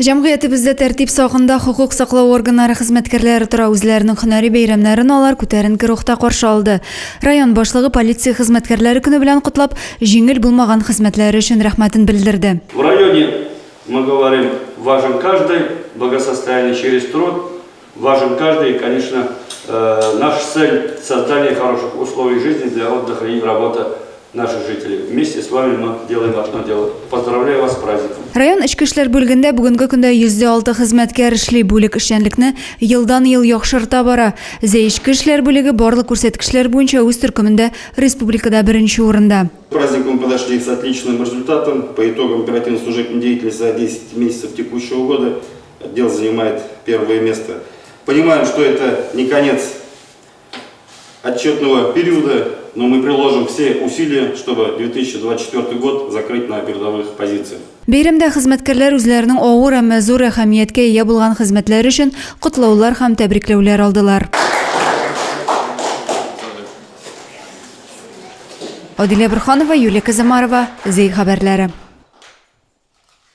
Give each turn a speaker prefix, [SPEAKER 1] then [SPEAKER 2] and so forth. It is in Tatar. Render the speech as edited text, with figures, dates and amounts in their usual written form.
[SPEAKER 1] Җәмгыятебездә тәртип сагында хокук саклау органнары хезмәткәрләре тора. Үзләренең һөнәри бәйрәмнәрен алар күтәренке рухта каршы алды. Район башлыгы полиция хезмәткәрләре көне белән котлап, җиңел булмаган хезмәтләре өчен рәхмәтен белдерде.
[SPEAKER 2] В районе, мы говорим, важен каждый, благосостояние через труд, важен каждый, и, конечно, наша цель, создание хороших условий жизни для отдыха и работы наших жителей. Вместе с вами мы делаем одно дело. Поздравляю вас с праздником.
[SPEAKER 1] Район эчке эшләр бүлегендә бүгенге көндә 106 хезмәткәр эшли. Бүлек эшчәнлекне елдан-ел яхшырта бара. Зәй эчке эшләр бүлеге барлык күрсәткечләр буенча үз төркемендә республикада беренче урында.
[SPEAKER 3] К празднику мы подошли с отличным результатом. По итогам оперативно-служебной деятельности за 10 месяцев текущего года отдел занимает первое место. Понимаем, что это не конец отчетного периода, но мы приложим все усилия, чтобы 2024 год закрыть на передовых позициях.
[SPEAKER 1] Бәйрәмдә хезмәткәрләр үзләренең авыр, әмма зур әһәмияткә ия булган хезмәтләре өчен котлаулар һәм тәбрикләүләр алдылар. Адилә Борһанова, Юлия Казамарова, Зәй хәбәрләре.